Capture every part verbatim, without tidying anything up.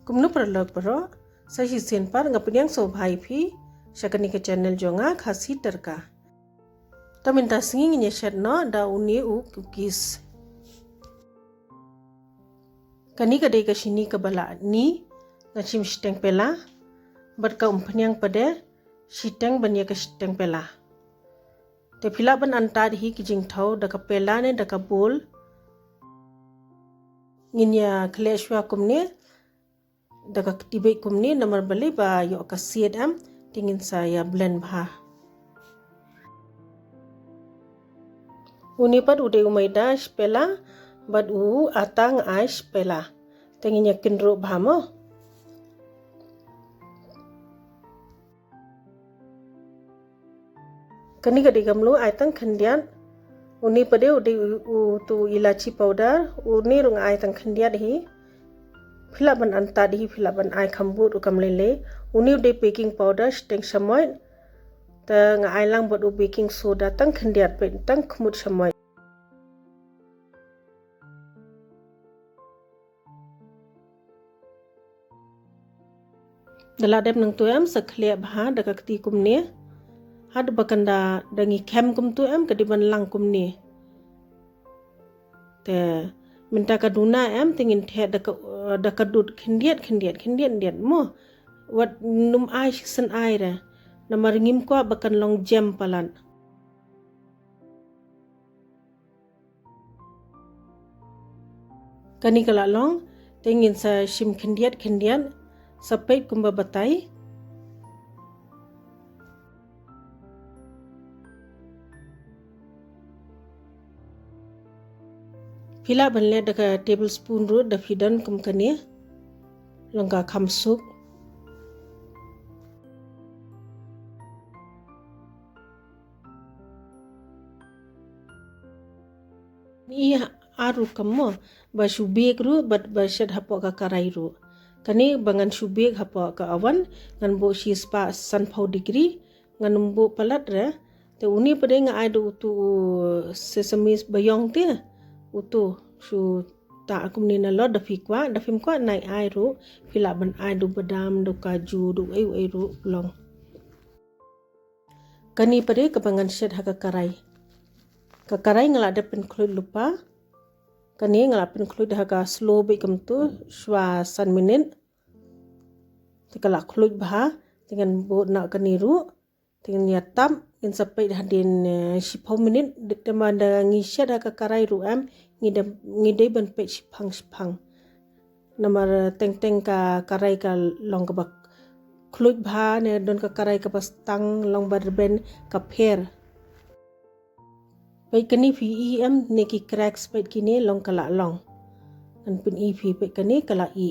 Kumno paralok baroh, sa shisien pat nga pdiang sngewbha ïa phi sha kane ka channel jong nga, Khasi Tadka. To mynta sngi ngin ïa shet noh da une u cookies. Kane ka dei ka shini kaba la ni, nga shim shiteng pela, bad ka umphniang pat de shiteng ban ïa ka shiteng pela. Te phi lah ban antad hi ki jingthaw da ka pela ne da ka bowl. Ngin ïa khleh shuwa kumne, da ka kti beit kumne, namar balei ba ïoh ka siat em, te ngin sa ïa blend bha. Une pat u dei u maida shi pela, bad u ata nga ai shi pela. Te ngin ïa kynruh bha mo. Kane ka dei ka mluh ai tang khyndiat. Une pat de u dei u, utu u ilachi powder. Une ruh nga ai tang khyndiat hi. Phi lah ban antad hi, phi lah ban ai kham bud ruh kam lei lei. Une u dei baking powder shiteng shamoit. Te nga ai lang bad u baking soda tang khyndiat, peit tang khmut shamoit. Da la dep nangtu em sa khleh bha da ka kti kumne. Haduh ba kan da, da ngi khem kumtu em ka dei ban lang kumne. Te mynta ka duna em te ngin theh da ka, da ka dud khyndiat khyndiat khyndiat khyndiat mo. Wat nym ai shisien ai re. Namar ngim kwah ba kan long jem palat. Kane ka la long, te ngin sa shim khyndiat khyndiat, sa peit kumba batai. Phi lah ban leh da ka tablespoon ruh da phi don kum kane. Long ka kham suk. Ngi ai ruh kumno, ba shu bake ruh, bad ba shet hapoh ka karai ruh. Kane ba ngan shu bake hapoh ka oven, ngan buh shispah sanphew degree, ngan ym buh palat re. Te une pat de nga ai da utu u sesame ba ïong te, utu shu tah kumne nalor, da phi kwah, da phim kwah nai ai ruh, phi lah ban ai da u badam, da u kaju, da u ei u ei ruh long. Kane pat de kaba ngan shet ha ka karai. Ka karai nga la dep pynkhluit lypa. Kane nga la pynkhluit ha ka slow beit kumtu shuwa san minit. Te ka la khluit bha, te ngan buh noh kane ruh. Te ngin ïa tap, ngin sa peit hadien, eh, shiphew minit, te ma da ngi shet ha ka karai ruh em, ngi da, ngi dei ban peit shiphang shiphang. Namar teng teng ka karai ka long kaba khluit bha ne don ka karai kaba stang long ba rben ka pher. Peit kane phi i em ne ki cracks peit kine long ka la long. Ngan pyni phi peit kane ka la i.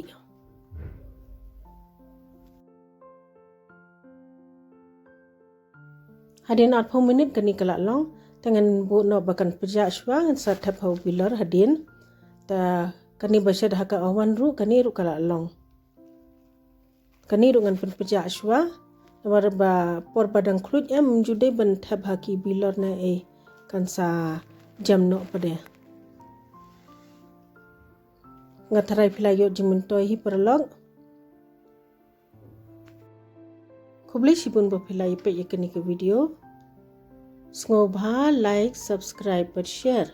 Hadien arphew minit kane ka la long, te ngan buh noh ba kan pjah shuwa ngan sa thep ha u bilor hadien. Te kane ba shet ha ka oven ruh, kane ruh ka la long. Kane ruh ngan pynpjah shuwa, namar ba por ba dang khluit em, ym ju dei ban thep ha ki bilor ne ei, kan sa jem noh pat de. Nga tharai phi la ïoh jingmyntoi hi paralok. Khublei shibun ba phi la ïa peit ïa kane ka video. Sngewbha like, subscribe bad share.